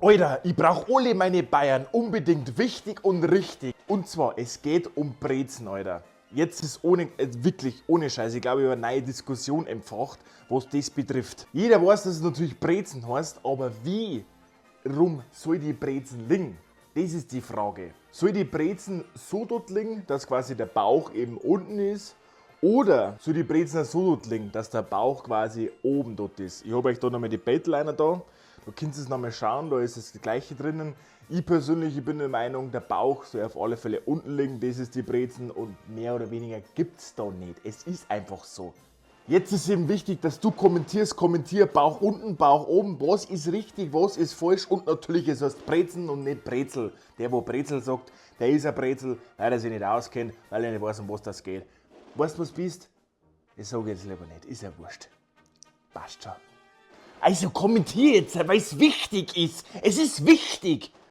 Oida, i brauch alle meine Bayern unbedingt wichtig und richtig. Und zwar, es geht um Brezen, Oida. Jetzt ist wirklich ohne Scheiß, ich glaube, ich habe eine neue Diskussion entfacht, was das betrifft. Jeder weiß, dass es natürlich Brezen heißt, aber wie rum soll die Brezen liegen? Das ist die Frage. Soll die Brezen so dort liegen, dass quasi der Bauch eben unten ist? Oder soll die Brezen so dort liegen, dass der Bauch quasi oben dort ist? Ich habe euch da nochmal die Bettliner da. Da könnt ihr es nochmal schauen, da ist das gleiche drinnen. Ich persönlich, ich bin der Meinung, der Bauch soll auf alle Fälle unten liegen, das ist die Brezen und mehr oder weniger gibt es da nicht. Es ist einfach so. Jetzt ist eben wichtig, dass du kommentierst, kommentier Bauch unten, Bauch oben, was ist richtig, was ist falsch und natürlich, es heißt Brezen und nicht Brezel. Der, wo Brezel sagt, der ist ein Brezel, weil er sich nicht auskennt, weil er nicht weiß, um was das geht. Weißt du, was bist? Ich sage jetzt lieber nicht, ist ja wurscht. Passt schon. Also kommentier jetzt, weil es wichtig ist. Es ist wichtig.